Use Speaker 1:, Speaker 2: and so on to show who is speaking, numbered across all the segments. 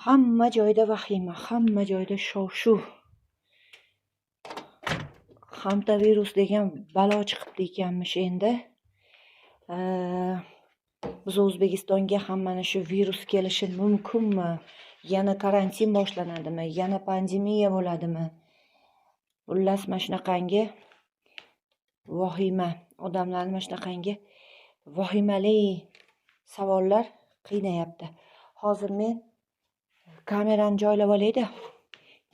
Speaker 1: Hamma joyda vahima, hamma joyda shov-shuv. Hantavirus degan balo chiqibdi ekanmish endi. Biz O'zbekistonga ham mana shu virus kelishi mumkinmi? Yana karantin boshlanadimi? Yana pandemiya bo'ladimi? Xullas, mana shunaqangi vahima, odamlarni mana shunaqangi vahimali savollar qiynayapti. Hozir men kamerani joylab olayda,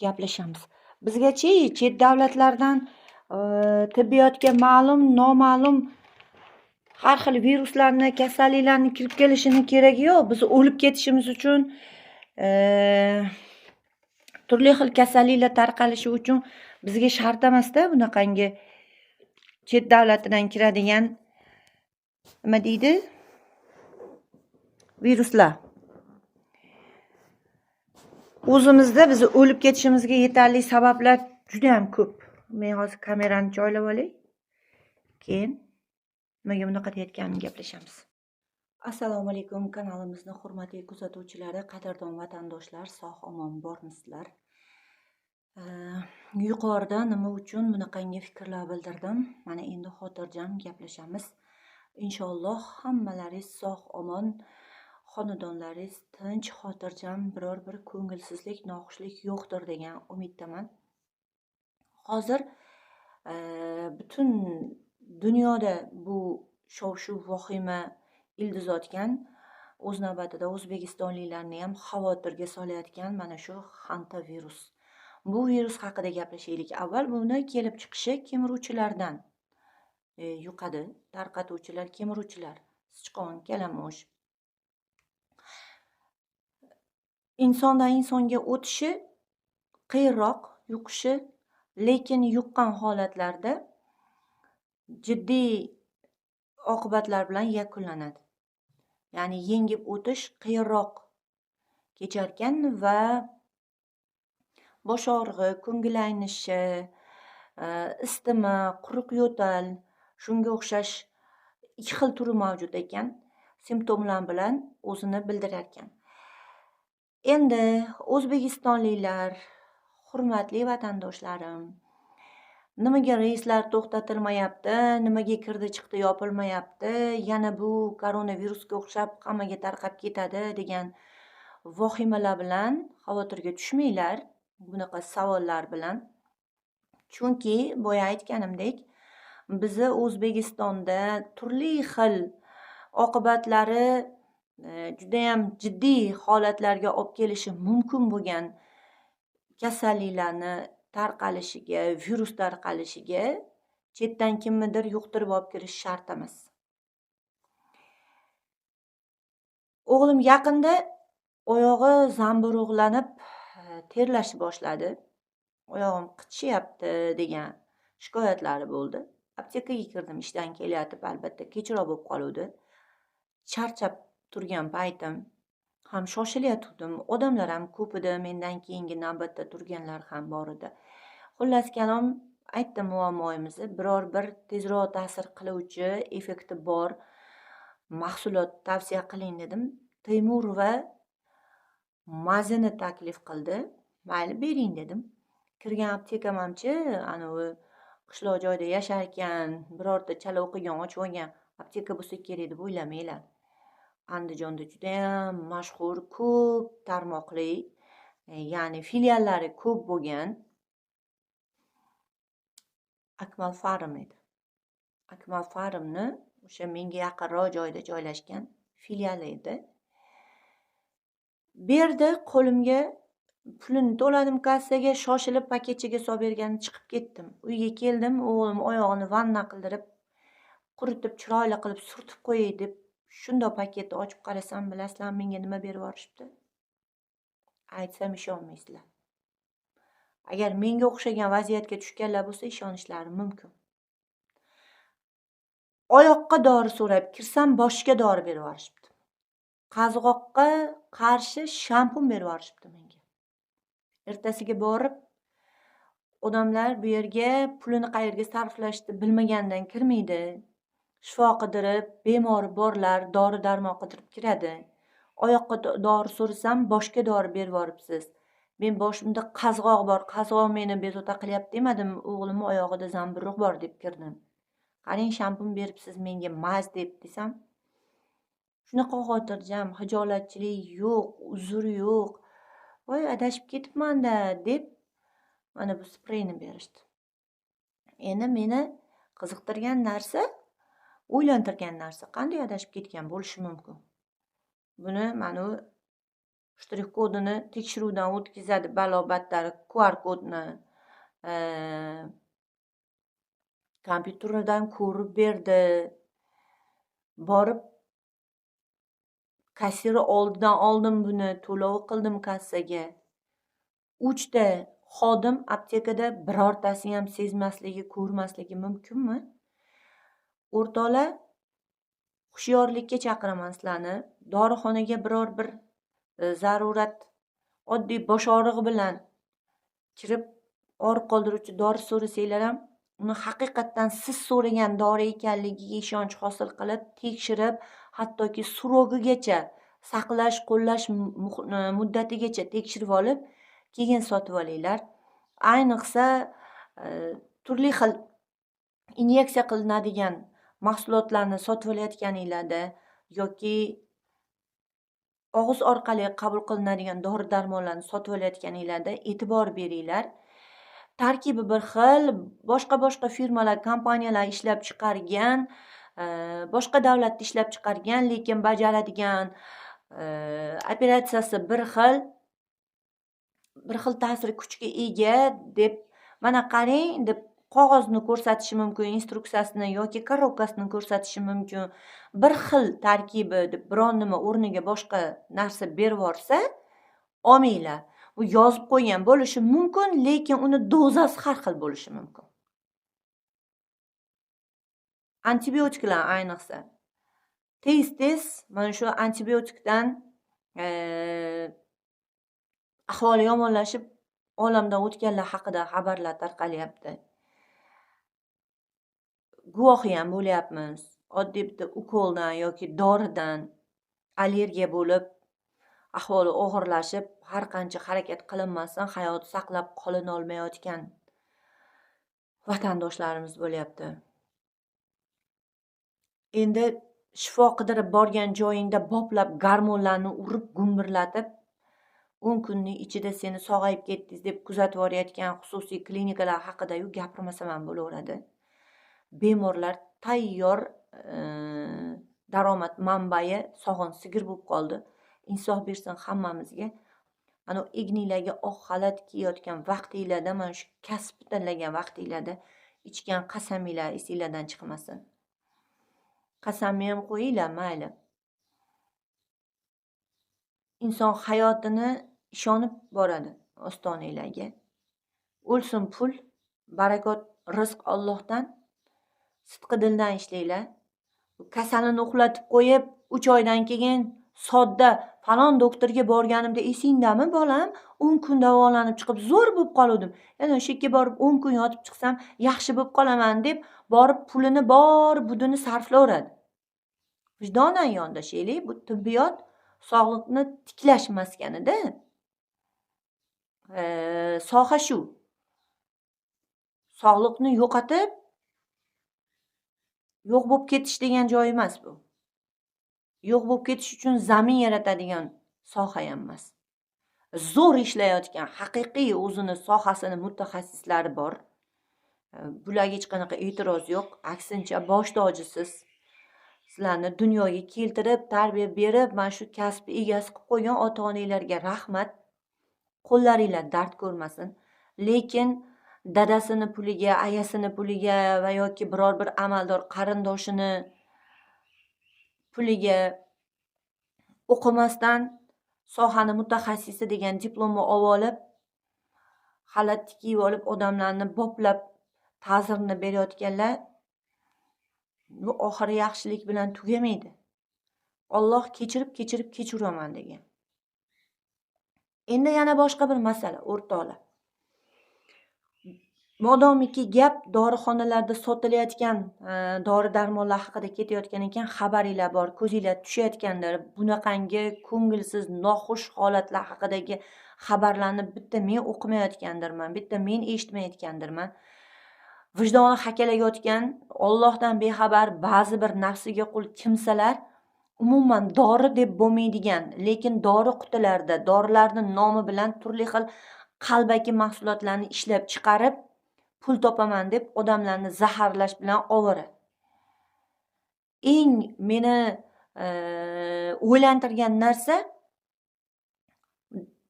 Speaker 1: gaplashamiz. Bizgachi chet davlatlardan tibbiyotga ma'lum, noma'lum har xil viruslarni, kasalliklarni kirib kelishini keragi yo'q. Biz o'lib ketishimiz uchun, turli xil kasalliklar tarqalishi uchun bizga shart emasda bunaqangi chet davlatidan kiradigan nima deydi? Viruslar. O'zimizda biz o'lib ketishimizga yetarli sabablar juda ham ko'p. Men hozir kamerani joylab olay. Keyin nimaga bunaqa deyotganimni gaplashamiz. Assalomu alaykum kanalimizni hurmatli kuzatuvchilari, qadrdon vatandoshlar, sog' omon bormisizlar? Yuqorida nima uchun bunaqangi fikrlar bildirdim? Mana endi xotirjam gaplashamiz. Inshaalloh hammalaringiz sog' omon, xonadonlaringiz tinch, xotirjam, biror bir ko'ngilsizlik, noxushlik yo'qdir degan umiddaman. Hozir butun dunyoda bu shov-shuv, vahima ildiz otgan, o'z navbatida o'zbekistonliklarni ham xavotirga solayotgan mana shu hantavirus. Bu virus haqida gaplashaylik. Avval buni kelib chiqishi kemiruvchilardan yuqadi, tarqatuvchilar kemiruvchilar, sichqon, kalamush. Insondan insonga o'tishi qiyinroq, yuqishi, lekin yuqqan holatlarda jiddiy oqibatlar bilan yakunlanadi. Ya'ni yengib o'tish qiyinroq kecharkan va bosh og'rig'i, ko'ngil aynishi, isitma, quruq yo'tal, shunga o'xshash ikki xil turi mavjud ekan, simptomlar bilan o'zini bildirar ekan. Endi o'zbekistonliklar, hurmatli vatandoshlarim, nimaga reyslar to'xtatilmayapti, nimaga kirdi chiqdi yopilmayapti, yana bu koronavirusga o'xshab hammaga tarqab ketadi degan vahimalar bilan xavotirga tushmanglar, bunaqa savollar bilan. Chunki boya aytganimdek, bizni O'zbekistonda turli xil oqibatlari juda ham jiddiy holatlarga olib kelishi mumkin bo'lgan kasalliklarni tarqalishiga, virus tarqalishiga chetdan kimnidir yuqtirib olib kirish shart emas. O'g'lim yaqinda oyog'i zamburug'lanib terlashni boshladi. Oyog'im qichishyapti degan shikoyatlari bo'ldi. Aptekaga kirdim, ishdan kelyapti, albatta kechroq bo'lib qoluvdi. Charchab turgan paytim ham shoshilayotgandim. Odamlar ham ko'p edi, mendan keyingi navbatda turganlar ham bor edi. Xullas kalom, aytdim muammoimizni, biror bir tezroq ta'sir qiluvchi effekti bor mahsulot tavsiya qiling dedim. Temur va mazini taklif qildi. Mayli bering dedim. Kirgan aptekamamchi, anavi qishloq joyda yashar ekan, birorta chala o'qigan, ochib olgan apteka bo'lsa kerak deb o'ylamanglar. Andijonda juda ham mashhur, ko'p tarmoqli, ya'ni filiallari ko'p bo'lgan Akmal Farm edi. Akmal Farmni o'sha menga yaqinroq joyda joylashgan filiali edi. Berdi qo'limga, pulini to'ladim kassaga, shoshilib paketchaga solib bergani chiqib ketdim. Uyga keldim, o'g'lim oyog'ini vanna qildirib, quritib, chiroyli qilib surtib qo'yay deb shundoq paketni ochib qarasam, bilasizlar menga nima berib yuborishibdi? Aytsam ishonmaysizlar. Agar menga o'xshagan vaziyatga tushganlar bo'lsa, ishonishlari mumkin. Oyoqqa dori so'rab kirsam, boshga dori berib yuborishibdi. Qazg'oqqa qarshi shampun berib yuborishibdi menga. Ertasiga borib, odamlar bu yerga pulini qayerga sarflashni bilmagandan kirmaydi. Shifo qidirib, bemori borlar dori-darmon qidirib kiradi. Oyoqqa dori so'rasam, boshga dori berib yuboribsiz. Men boshimda qazg'oq bor, qazg'oq meni bezovta qilyapti demadim, o'g'limning oyog'ida zamburug' bor deb kirdim. Qarang, shampun beribsiz menga maz deb desam, shunaqa xotirjam, hijolatchilik yo'q, uzr yo'q. Voy, adashib ketibman-da deb mana bu spreyni berishdi. Endi meni qiziqtirgan narsa, o'ylantirgan narsa, qanday adashib ketgan bo'lishi mumkin? Buni mana u shtrix kodini tekshiruvdan o'tkazadi, balo-battar QR kodni kompyuterdan ko'rib berdi. Borib kassir oldidan oldim buni, to'lov qildim kassaga. 3 ta xodim aptekada birortasi ham sezmasligi, ko'rmasligi mumkinmi? O'rtoqlar, hushyorlikka chaqiraman sizlarni. Dorixonaga biror bir zarurat, oddiy bosh og'rig'i bilan kirib og'riq qoldiruvchi dori so'rasanglar ham, uni haqiqatdan siz so'ragan dori ekanligiga ishonch hosil qilib, tekshirib, hattoki surogigacha saqlash, qo'llash muddatigacha tekshirib olib, keyin sotib olinglar. Ayniqsa turli xil inyeksiya qilinadigan mahsulotlarni sotib olayotganinglarda yoki og'iz orqali qabul qilinadigan dori-darmonlarni sotib olayotganinglarda e'tibor beringlar. Tarkibi bir xil, boshqa-boshqa firmalar, kompaniyalar ishlab chiqargan, boshqa davlatda ishlab chiqargan, lekin bajaradigan operatsiyasi bir xil, bir xil ta'sir kuchga ega deb, mana qarang deb qog'ozni ko'rsatishi mumkin, instruksiyasini yoki korobkasini ko'rsatishi mumkin. Bir xil tarkibi deb biron nima o'rniga boshqa narsa berib yuborsa, olmanglar. Bu yozib qo'ygan bo'lishi mumkin, lekin uni dozasi har xil bo'lishi mumkin. Antibiotiklar ayniqsa. Tez-tez mana shu antibiotikdan ahvoli yomonlashib olamdan o'tganlar haqida xabarlar tarqalyapti. Guvohi ham bo'lyapmiz. Oddiy bitta ukoldan yoki doridan allergiya bo'lib, ahvoli og'irlashib, har qancha harakat qilinmasin, hayot saqlab qolina olmayotgan vatandoshlarimiz bo'lyapti. Endi shifo qidirib borgan joyingda boplab gormonlarni urib, gumburlatib, 10 kunning ichida seni sog'ayib ketdingiz deb kuzatib yuborayotgan xususiy klinikalar haqida-yu gapirmasam ham bo'laveradi. Bemorlar tayyor daromad manbai sog'in sigir bo'lib qoldi. Insof bersin hammamizga. Ana egninglarga oq xalat kiyayotgan vaqtinglarda, mana shu kasb tanlagan vaqtinglarda ichgan qasaminglar esinglardan chiqmasin. Qasamni ham qo'yinglar, mayli. Inson hayotini ishonib boradi ostonanglarga. O'lsin pul, barakot, rizq Allohdan. Sidqi dildan ishlanglar. Kasalini uxlatib qo'yib, 3 oydan keyin sodda falon doktorga borganimda esingdami bolam, 10 kun davolanib chiqib zo'r bo'lib qoluvdim. Yana o'sha yerga borib 10 kun yotib chiqsam yaxshi bo'lib qolaman deb borib pulini bor budini sarflaveradi. Vijdonan yondashaylik, bu tibbiyot sog'liqni tiklash maskanida. Soha shu. Sog'liqni yo'qotib yo'q bo'lib ketish degan joy emas bu. Yo'q bo'lib ketish uchun zamin yaratadigan soha ham emas. Zo'r ishlayotgan, haqiqiy o'zini sohasini mutaxassislari bor. Bularga hech qanaqa e'tiroz yo'q. Aksincha bosh tojisiz. Sizlarni dunyoga keltirib, tarbiya berib, mana shu kasb egasi qilib qo'ygan ota-onalarga rahmat. Qo'llaringlar dard ko'rmasin. Lekin dadasini puliga, ayasini puliga va yoki biror bir amaldor qarindoshini puliga o'qimasdan sohani mutaxassisi degan diplomni olib, xalat kiyib olib odamlarni boplab ta'zirini berayotganlar, bu oxiri yaxshilik bilan tugamaydi. Alloh kechirib, kechirib, kechiraman degan. Endi yana boshqa bir masala, o'rtoqlar. Modomiki gap dorixonalarda sotilayotgan dori-darmonlar haqida ketayotgan ekan, xabaringlar bor, ko'zinglar tushayotgandir. Bunaqangi ko'ngilsiz, noxush holatlar haqidagi xabarlarni bitta men o'qimayotgandirman, bitta men eshitmayotgandirman. Vijdoni hakalayotgan, Allohdan bexabar ba'zi bir nafsiga qul kimsalar umuman dori deb bo'lmaydigan, lekin dori qutilarida dorilarning nomi bilan turli xil qalbaki mahsulotlarni ishlab chiqarib pul topaman deb odamlarni zaharlash bilan ovora. Eng meni o'ylantirgan narsa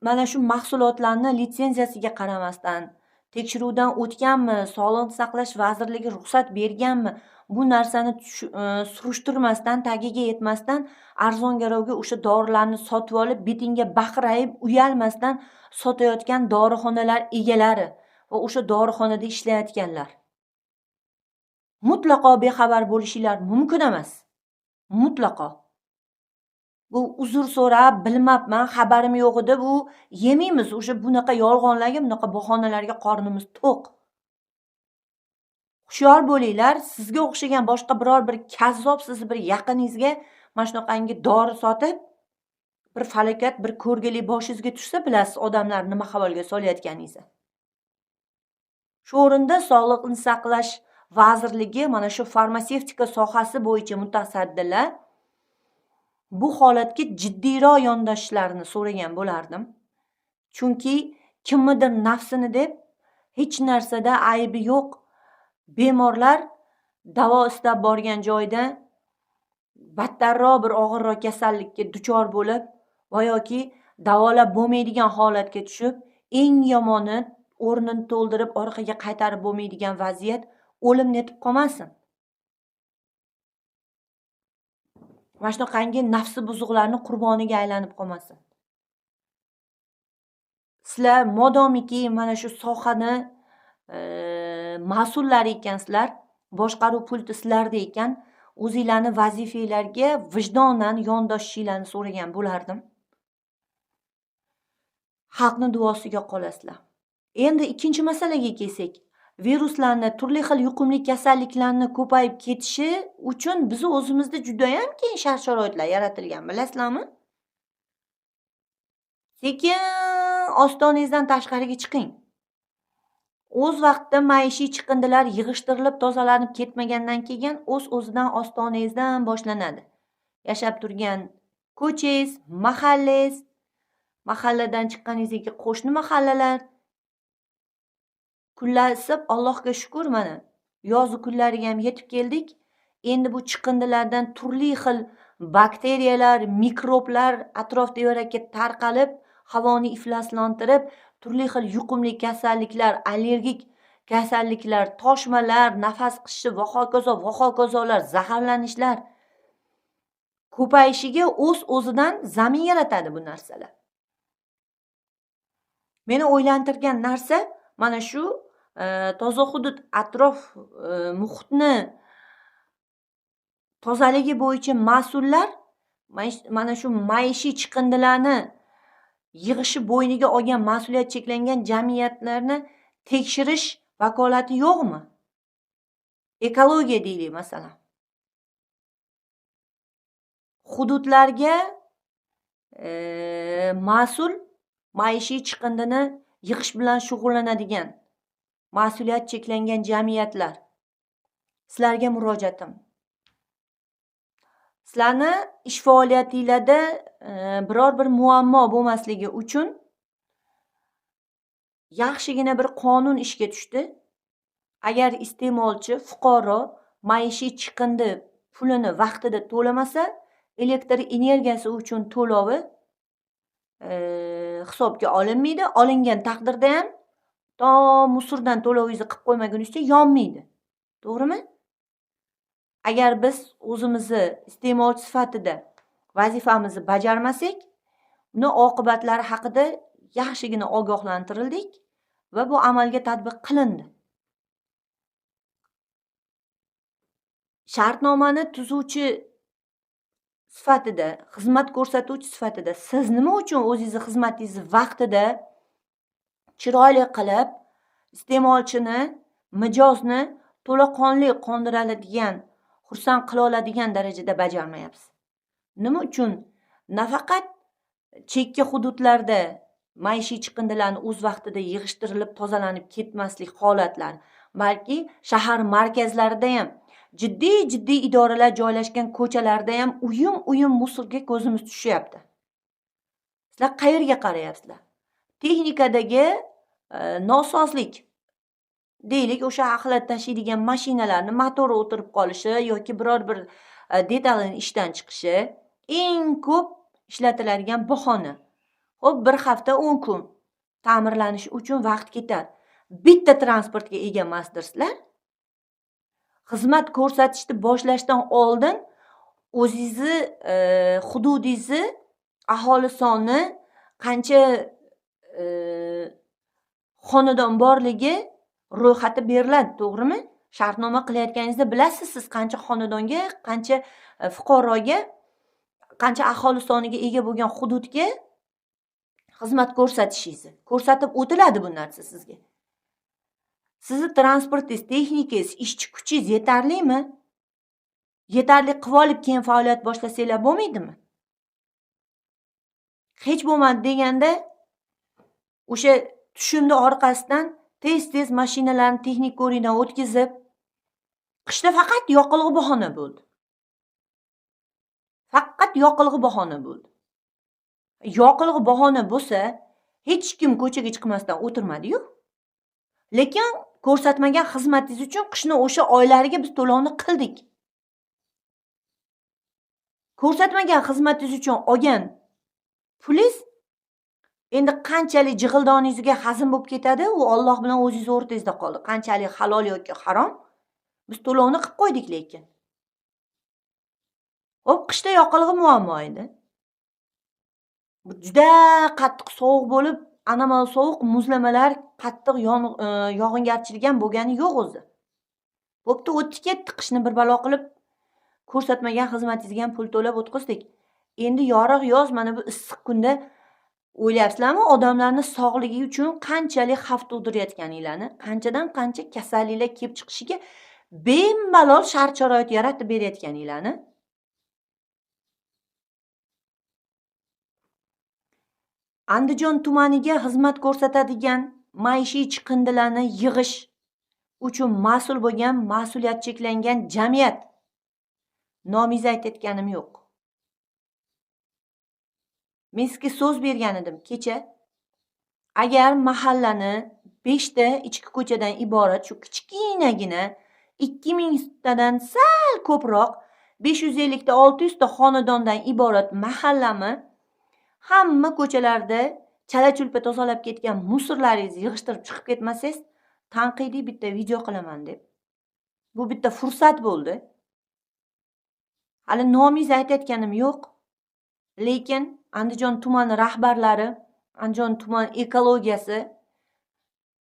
Speaker 1: mana shu mahsulotlarni litsenziyasiga qaramasdan tekshiruvdan o'tganmi, Sog'liqni saqlash vazirligi ruxsat berganmi, bu narsani surishtirmasdan, tagiga yetmasdan arzon garovga o'sha dorilarni sotib olib, betingga baqirayib, uyalmasdan sotayotgan dorixonalar egalari va o'sha dorixonada ishlayotganlar. Mutlaqo bexabar bo'lishinglar mumkin emas. Mutlaqo. Bu uzr so'rab, bilmabman, xabarim yo'q edi, bu yemaymiz. O'sha bunaqa yolg'onlarga, bunaqa bahonalarga qornimiz to'q. Hushyor bo'linglar, sizga o'xshagan boshqa biror bir kazzob sizni bir yaqiningizga mana shunaqangi dori sotib, bir falokat, bir ko'rgilik boshingizga tushsa, bilasiz odamlar nima ahvolga solayotganingizni. Shu o'rinda Sog'liqni saqlash vazirligi mana shu farmatsevtika sohasi bo'yicha mutasaddilar bu holatga jiddiyroq yondashishlarini so'ragan bo'lardim. Chunki kimnidir nafsini deb hech narsada aybi yo'q bemorlar davo istab borgan joyda battarroq bir og'irroq kasallikka duchor bo'lib va yoki davolab bo'lmaydigan holatga tushib, eng yomoni o'rnini to'ldirib orqaga qaytarib bo'lmaydigan vaziyat, o'lim netib qolmasin. Mana shunaqangi nafsi buzuqlarni qurboniga aylanib qolmasin. Sizlar modomiki mana shu sohani mas'ullari ekansizlar, boshqaruv pulti sizlarda ekan, o'zinglarni vazifanglarga vijdonan yondoshishinglarni so'ragan bo'lardim. Xalqni duosiga qolasizlar. Endi ikkinchi masalaga kelsak, viruslarni, turli xil yuqumli kasalliklarni ko'payib ketishi uchun biz o'zimizda juda ham keng shart-sharoitlar yaratilgan, bilasizlarmi? Sekin ostonangizdan tashqariga chiqing. O'z vaqtida maishiy chiqindilar yig'ishtirilib, tozalanib ketmagandan keyin o'z-o'zidan ostonangizdan boshlanadi. Yashab turgan ko'changiz, mahallangiz, mahalladan chiqqaningizdan keyin qo'shni mahallalar. Kunlar isib, Allohga shukr, mana yoz kunlariga ham yetib keldik. Endi bu chiqindilardan turli xil bakteriyalar, mikroblar atrof tevarakka tarqalib, havoni ifloslantirib, turli xil yuqumli kasalliklar, allergik kasalliklar, toshmalar, nafas qisishi va hokazo va hokazolar, zaharlanishlar ko'payishiga o'z-o'zidan zamin yaratadi bu narsalar. Meni o'ylantirgan narsa mana shu toza hudud atrof muhitni tozaligi bo'yicha mas'ullar mana shu maishiy chiqindilarni yig'ishi bo'yniga olgan mas'uliyat cheklangan jamiyatlarni tekshirish vakolati yo'qmi? Ekologiya deylik masalan. Hududlarga mas'ul maishiy chiqindini yig'ish bilan shug'ullanadigan mas'uliyat cheklangan jamiyatlar, sizlarga murojaatim. Sizlarni ish faoliyatingizda biror bir muammo bo'lmasligi uchun yaxshigina bir qonun ishga tushdi. Agar iste'molchi, fuqaro maishiy chiqindi pulini vaqtida to'lamasa, elektr energiyasi uchun to'lovi hisobga olinmaydi. Olingan taqdirda ham to musurdan to'lovingizni qilib qo'ymaguningizcha yonmaydi. To'g'rimi? Agar biz o'zimizni iste'molchi sifatida vazifamizni bajarmasak, uni oqibatlari haqida yaxshigina ogohlantirildik va bu amalga tatbiq qilindi. Shartnomani tuzuvchi sifatida, xizmat ko'rsatuvchi sifatida siz nima uchun o'zingizni xizmatingizni vaqtida chiroyli qilib iste'molchini Mijozni to'laqonli qondiradigan, xursand qila oladigan darajada bajarmayapsiz? Nima uchun nafaqat chekka hududlarda maishiy chiqindilarni o'z vaqtida yig'ishtirilib tozalanib ketmaslik holatlari, balki shahar markazlarida ham, jiddiy-jiddiy idoralar joylashgan ko'chalarda ham uyum-uyum musorga ko'zimiz tushyapti. Sizlar qayerga qarayapsizlar? Texnikadagi nosozlik, deylik, o'sha axlat tashiydigan mashinalarni motori o'tirib qolishi yoki biror bir detalning ishdan chiqishi eng ko'p ishlatiladigan bahona. Xo'p, bir hafta 10 kun ta'mirlanishi uchun vaqt ketadi. Bitta transportga ega emasdirsizlar. Xizmat ko'rsatishni boshlashdan oldin o'zingizni hududingizni aholi soni qancha xonadon borligi ro'yxati beriladi, to'g'rimi? Shartnoma qilayotganingizda bilasiz siz qancha xonadonga, qancha fuqaroga, qancha aholi soniga ega bo'lgan hududga xizmat ko'rsatishingizni. Ko'rsatib o'tiladi bu narsa sizga. Sizni transportingiz, texnikangiz, ishchi kuchingiz yetarlimi? Yetarli qilib olib keyin faoliyat boshlasanglar bo'lmaydimi? Hech bo'lmadi deganda o'sha tushumni orqasidan tez-tez mashinalarni texnik ko'rikdan o'tkazib, qishda faqat yoqilg'i bahona bo'ldi. Faqat yoqilg'i bahona bo'ldi. Yoqilg'i bahona bo'lsa, hech kim ko'chaga chiqmasdan o'tirmadi-yu. Lekin ko'rsatmagan xizmatingiz uchun qishni o'sha oylariga biz to'lovni qildik. Ko'rsatmagan xizmatingiz uchun olgan pulingiz endi qanchalik jig'ildoningizga hazm bo'lib ketadi, u Alloh bilan o'zingiz o'rtangizda qoldi. Qanchalik halol yoki harom, biz to'lovni qilib qo'ydik lekin. Xo'p, qishda yoqilg'i muammo edi. Bu juda qattiq sovuq bo'lib, anomal sovuq, muzlamalar, qattiq yog'ingarchilik ham bo'lgani yo'q o'zi. Bo'pti, o'tdi ketdi, qishni bir balo qilib ko'rsatmagan xizmatingizga ham pul to'lab o'tkazdik. Endi yorug' yoz, mana bu issiq kunda o'ylayapsizlarmi, odamlarning sog'ligi uchun qanchalik xavf tug'dirayotganinglarni, qanchadan qancha kasalliklar kelib chiqishiga bemalol shart-sharoit yaratib berayotganinglarni? Andijon tumaniga xizmat ko'rsatadigan maishiy chiqindilarni yig'ish uchun mas'ul bo'lgan mas'uliyat cheklangan jamiyat nomingizni aytayotganim yo'q. Men sizga so'z bergan edim kecha. Agar mahallani 5 ta ichki ko'chadan iborat shu kichkinagina 2000 tadan sal ko'proq 550 ta 600 ta xonadondan iborat mahallami hamma ko'chalarda chala-chulpa tozalab ketgan musorlaringizni yig'ishtirib chiqib ketmasangiz, tanqidiy bitta video qilaman deb. Bu bitta fursat bo'ldi. Hali nomingizni aytayotganim yo'q. Lekin Andijon tumani rahbarlari, Andijon tuman ekologiyasi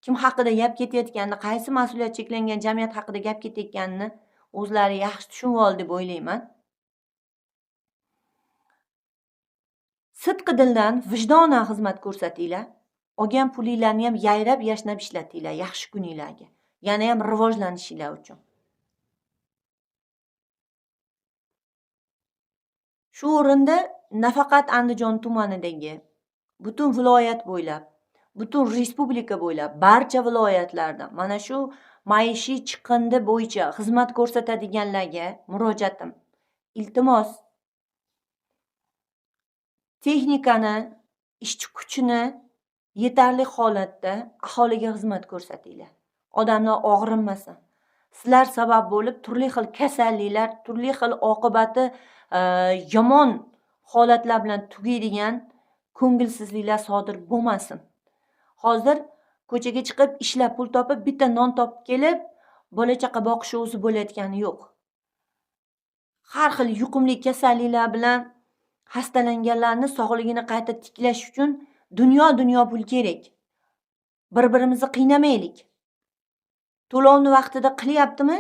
Speaker 1: kim haqida gap ketayotganini, qaysi mas'uliyat cheklangan jamiyat haqida gap ketayotganini o'zlari yaxshi tushunib oldi deb o'ylayman. Sidqi dildan, vijdonan xizmat ko'rsatinglar. Olgan pulinglarni ham yayrab yashnab ishlatinglar yaxshi kuninglarga, yana ham rivojlanishinglar uchun. Shu o'rinda nafaqat Andijon tumanidagi butun viloyat bo'ylab, butun respublika bo'ylab, barcha viloyatlarda mana shu maishiy chiqindi bo'yicha xizmat ko'rsatadiganlarga murojaatim. Iltimos, texnikani, ishchi kuchini yetarli holatda aholiga xizmat ko'rsatinglar. Odamlar og'rinmasin. Sizlar sabab bo'lib turli xil kasalliklar, turli xil oqibati yomon holatlar bilan tugaydigan ko'ngilsizliklar sodir bo'lmasin. Hozir ko'chaga chiqib ishlab pul topib, bitta non topib kelib, bola chaqa boqishi o'zi bo'layotgani yo'q. Har xil yuqumli kasalliklar bilan xastalanganlarni sog'ligini qayta tiklash uchun dunyo pul kerak. Bir-birimizni qiynamaylik. To'lovni vaqtida qilyaptimi?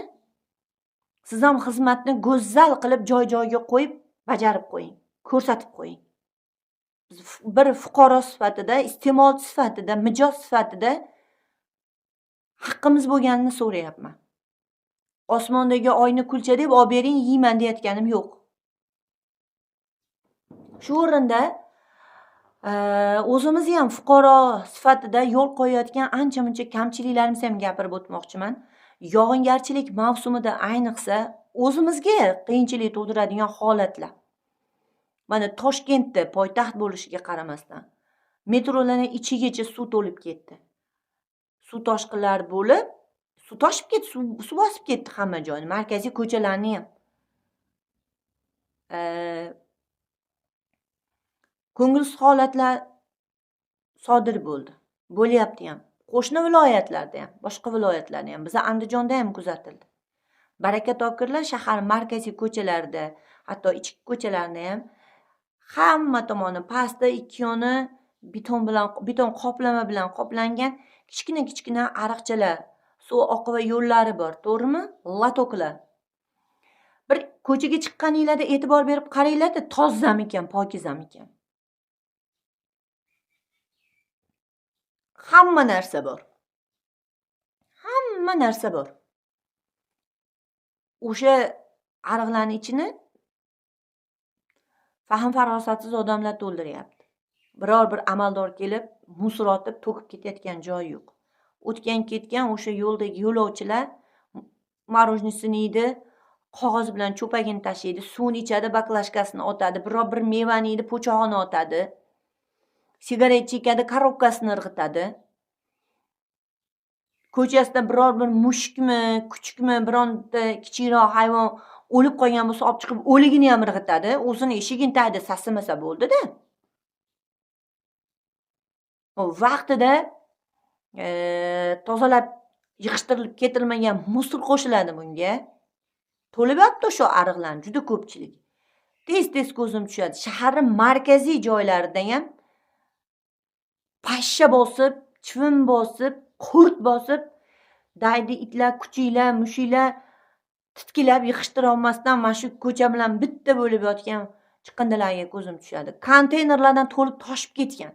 Speaker 1: Siz ham xizmatni go'zal qilib joy-joyiga qo'yib bajarib qo'ying, ko'rsatib qo'ying. Biz bir fuqaro sifatida, iste'molchi sifatida, mijoz sifatida Haqqimiz bo'lganini so'rayapman. Osmondagi oyni kulcha deb olib bering, yeyman deyotganim yo'q. Shu o'rinda o'zimizni ham fuqaro sifatida yo'l qo'yayotgan ancha-muncha kamchiliklarimizni ham gapirib o'tmoqchiman. Yog'ingarchilik mavsumida ayniqsa o'zimizga qiyinchilik tug'diradigan holatlar. Mana Toshkentda poytaxt bo'lishiga qaramasdan metrolarning ichigacha suv to'lib ketdi. Suv toshqinlari bo'lib, suv toshib ketdi, suv bosib ketdi hamma joyni, markaziy ko'chalarni ham. Ko'ngilsiz holatlar sodir bo'ldi. Bo'lyapti ham. Qo'shni viloyatlarda ham, boshqa viloyatlarda ham, biza Andijonda ham kuzatildi. Baraka topkirlar shahar markaziy ko'chalarida, hatto ichki ko'chalarni ham hamma tomoni pastda, ikki yoni beton bilan, beton qoplama bilan qoplangan kichkina-kichkina ariqchalar, suv oqova yo'llari bor, to'g'rimi? Latoklar. Bir ko'chaga chiqqaninglarda e'tibor berib qaranglarda, tozamikan, pokizamikan. Hamma narsa bor. Hamma narsa bor. O'sha ariqlarning ichini fahm farosatsiz odamlar to'ldiryapti. Biror bir amaldor kelib musor otib to'kib ketayotgan joyi yo'q. O'tgan ketgan o'sha yo'ldagi yo'lovchilar marojnisini yeydi, qog'oz bilan cho'pagini tashlaydi, suvni ichadi, baklashkasini otadi, biror bir mevani yeydi, po'chog'ini otadi. Sigaret chekadi, korobkasini irg'itadi. Ko'chasida biror bir mushukmi, kuchukmi, bironta kichikroq hayvon o'lib qolgan bo'lsa, olib chiqib o'ligini ham irg'itadi. O'zini eshigini tagida sasimasa bo'ldi-da. O vaqtida tozalab yig'ishtirilib ketilmagan musor qo'shiladi bunga. To'lib yotdi o'sha ariqlarni juda ko'pchilik. Tez-tez ko'zim tushadi. Shaharning markaziy joylarida ham pashsha bosib, chivin bosib, qurt bosib, daydi itlar, kuchuklar, mushuklar titkilab yig'ishtira olmasdan mana shu ko'cha bilan bitta bo'lib yotgan chiqindilarga ko'zim tushadi. Konteynerlardan to'lib toshib ketgan.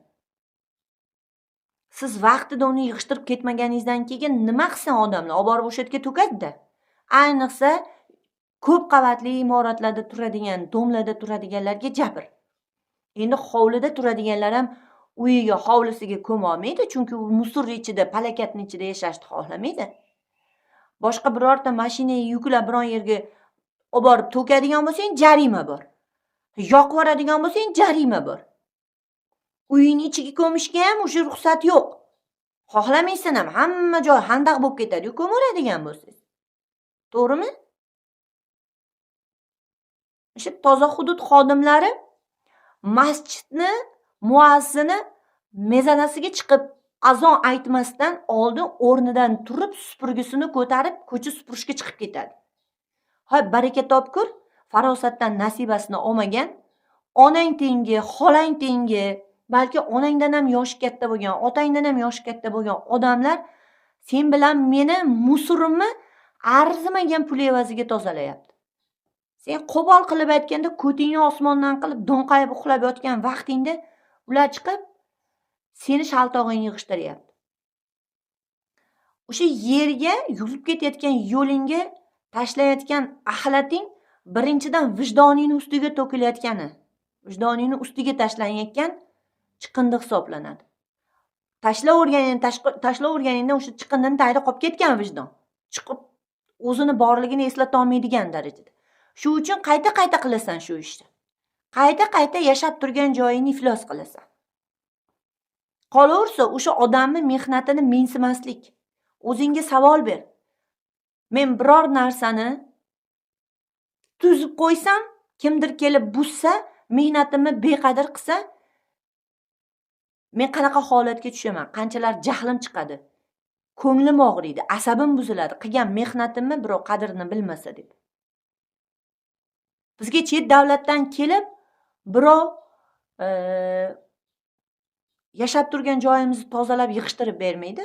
Speaker 1: Siz vaqtida uni yig'ishtirib ketmaganingizdan keyin nima qilsin odamlar? Olib borib o'sha yerga to'kadi-da. Ayniqsa ko'p qavatli imoratlarda turadigan, domlarda turadiganlarga jabr. Endi hovlida turadiganlar ham uyiga, hovlisiga ko'ma olmaydi, chunki u musor ichida, palakatning ichida yashashni xohlamaydi. Boshqa birorta mashinaga yuklab biron yerga olib borib to'kadigan bo'lsang, jarima bor. Yoqib yuboradigan bo'lsang, jarima bor. Uyning ichiga ko'mishga ham o'sha ruxsat yo'q. Xohlamaysan ham, hamma joy handaq bo'lib ketadi-yu, ko'maveradigan bo'lsangiz. To'g'rimi? O'sha toza hudud xodimlari masjidni muazzini mezanasiga chiqib azon aytmasdan oldin o'rnidan turib supurgisini ko'tarib ko'cha supurishga chiqib ketadi. Hoy, baraka topkur, farosatdan nasibasini olmagan, onang tengi, xolang tengi, balki onangdan ham yoshi katta bo'lgan, otangdan ham yoshi katta bo'lgan odamlar sen bilan meni musurimni arzimagan pul evaziga tozalayapti. Sen qo'pol qilib aytganda ko'tingni osmondan qilib do'nqayib uxlab yotgan vaqtingda ular chiqib seni shaltog'ingni yig'ishtiryapti. O'sha yerga yurib ketayotgan yo'lingga tashlayotgan axlating birinchidan vijdoningni ustiga to'kilayotgani, vijdoningni ustiga tashlanayotgan chiqindi hisoblanadi. Tashlaverganingda o'sha chiqindini tagida qolib ketgan vijdon chiqib o'zini borligini eslata olmaydigan darajada. Shu uchun qayta-qayta qilasan shu ishni. Qayta-qayta yashab turgan joyingni iflos qilasan. Qolaversa o'sha odamning mehnatini mensimaslik. O'zingga savol ber. Men biror narsani tuzib qo'ysam, kimdir kelib buzsa, mehnatimni beqadr qilsa, men qanaqa holatga tushaman? Qanchalar jahlim chiqadi? Ko'nglim og'riydi, asabim buziladi. Qilgan mehnatimni birov qadrini bilmasa deb. Bizga chet davlatdan kelib birov yashab turgan joyimizni tozalab yig'ishtirib bermaydi.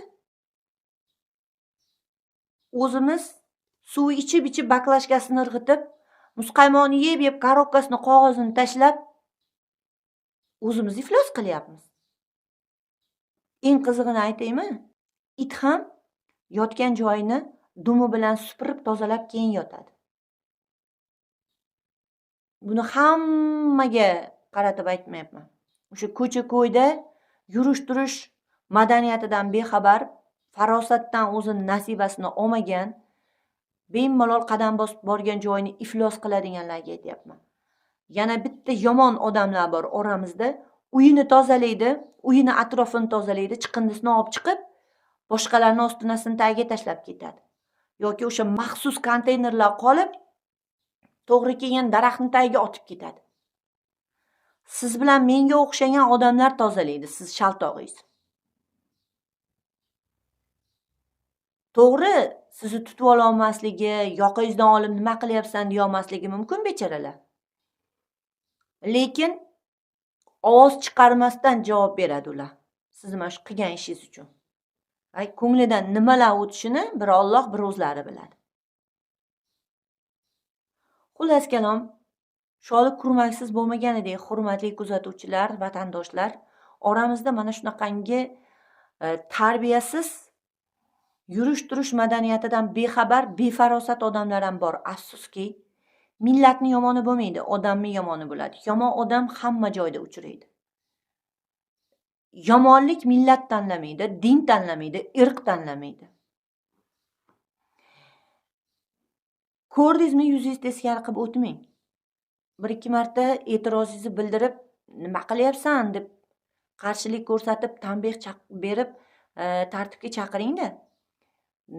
Speaker 1: O'zimiz suv ichib-ichib baklashkasini irg'itib, muzqaymoqni yeb-yeb korobkasini, qog'ozini tashlab o'zimiz iflos qilyapmiz. Eng qizig'ini aytaymi? It ham Yotgan joyini dumi bilan supurib tozalab keyin yotadi. Buni hammaga qaratib aytmayapman. O'sha ko'cha-ko'yda yurish-turish madaniyatidan bexabar, farosatdan o'zini nasibasini olmagan, bemalol qadam bosib borgan joyini iflos qiladiganlarga aytyapman. Yana bitta yomon odamlar bor oramizda, uyini tozalaydi, uyini atrofini tozalaydi, chiqindisini olib chiqib, boshqalarning ostinasini tagiga tashlab ketadi. Yoki o'sha maxsus konteynerlar qolib, to'g'ri kelgan daraxtni tagiga otib ketadi. Siz bilan menga o'xshagan odamlar tozalaydi, siz shaltog'ingiz. To'g'ri, sizni tutib ola olmasligi, yoqangizdan olib nima qilyapsan deya olmasligi mumkin bechoralar. Lekin ovoz chiqarmasdan javob beradi ular. Sizni mana shu qilgan ishingiz uchun. Ay, ko'nglidan nimalar o'tishini bir Alloh, bir o'zlari biladi. Xullas kalom, sholi kurmaksiz bo'lmaganidek, hurmatli kuzatuvchilar, vatandoshlar, oramizda mana shunaqangi tarbiyasiz, yurish-turish madaniyatidan bexabar, befarosat odamlar ham bor. Afsuski, millatni yomoni bo'lmaydi, odamni yomoni bo'ladi. Yomon odam hamma joyda uchraydi. Yomonlik millat tanlamaydi, din tanlamaydi, irq tanlamaydi. Ko'rdingizmi, yuzingizni teskari qilib o'tmang. Bir ikki marta e'tirozingizni bildirib, nima qilyapsan deb qarshilik ko'rsatib, tanbeh berib, tartibga chaqiringda.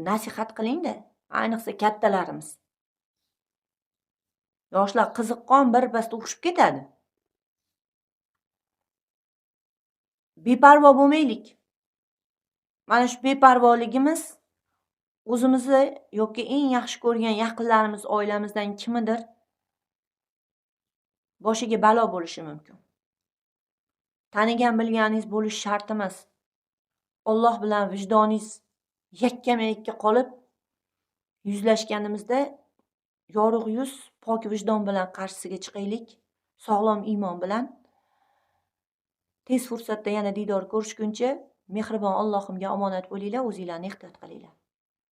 Speaker 1: Nasihat qilingda, ayniqsa kattalarimiz. Yoshlar qiziqqon birpasda urushib ketadi. Beparvo bo'lmaylik. Mana shu beparvoligimiz o'zimizni yoki eng yaxshi ko'rgan yaqinlarimiz, oilamizdan kimidir boshiga balo bo'lishi mumkin. Tanigan bilganingiz bo'lishi shart emas. Alloh bilan vijdoningiz yakkama-yakka qolib yuzlashganimizda yorug' yuz, pok vijdon bilan qarshisiga chiqaylik, sog'lom iymon bilan. Tez fursatda yana diydor ko'rishguncha mehribon Allohimga omonat bo'linglar, o'zinglarni ehtiyot qilinglar.